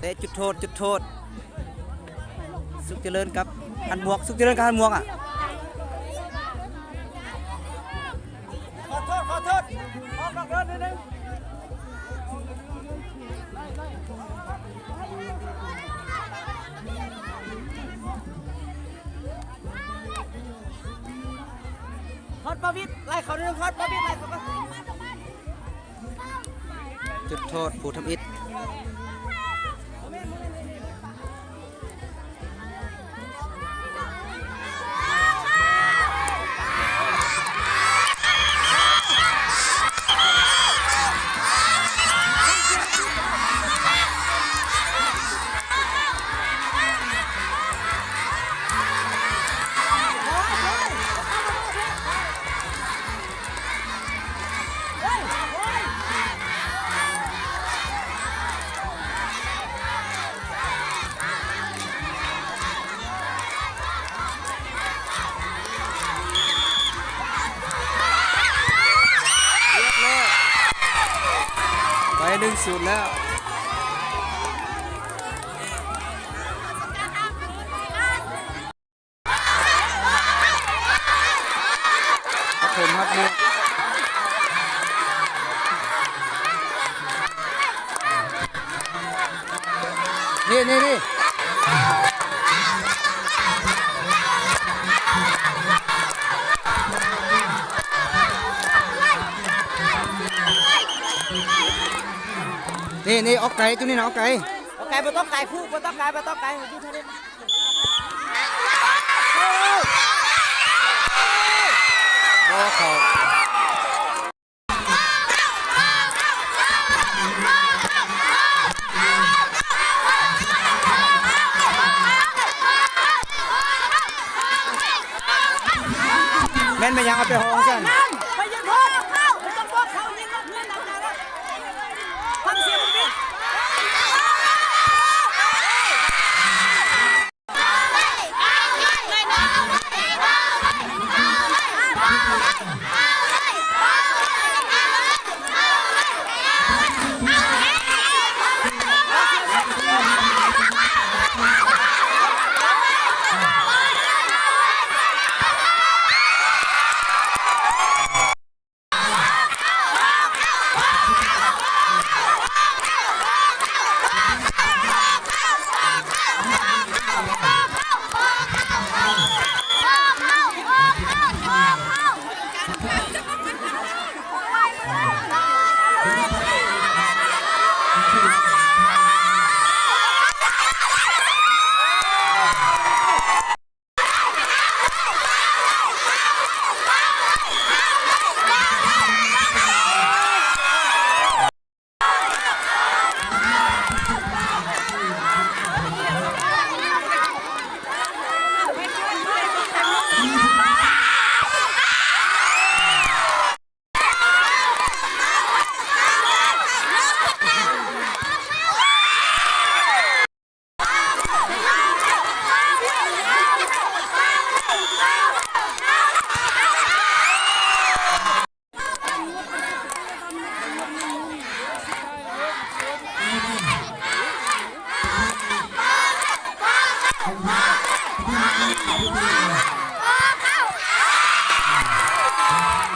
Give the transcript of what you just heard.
ເຕະຈຸດໂທດ ຈຸດໂທດ ສຸກຈະເລີນກັບຫັນໝວກ ສຸກຈະເລີນກັບຫັນໝວກອະ. ຂໍໂທດ ຂໍໂທດ ອອກນອກເດີນໜ້ອຍໜຶ່ງ. ຮອດປາວິດ ໄລ່ເຂົາໜຶ່ງ ຮອດປາວິດ ໄລ່ເຂົາກ່ອນ. ຈຸດໂທດຜູ້ທຳອິດ. ໄປໜຶ່ງສູນແລ້ວ. ນີ້ ນີ້ ນີ້ ນີ້ ນີ້ ອອກໄກ ຕົງນີ້ນະ ອອກໄກ ອອກໄກ ບໍ່ຕ້ອງໄກ ຜູ້ ບໍ່ຕ້ອງໄກ ບໍ່ຕ້ອງໄກ ຢູ່ເທົ່ານີ້. ບໍ່ເຂົ້າ. ແມ່ນ ແມ່ນຫຍັງເອົາໄປຫ້ອງຊັ້ນ? ໄປຢືນໂທດ ໄປຕ້ອງບອກເຂົາຍິງນອກເຮືອນນຳກັນ. ຟັງສຽງມັນບິດ.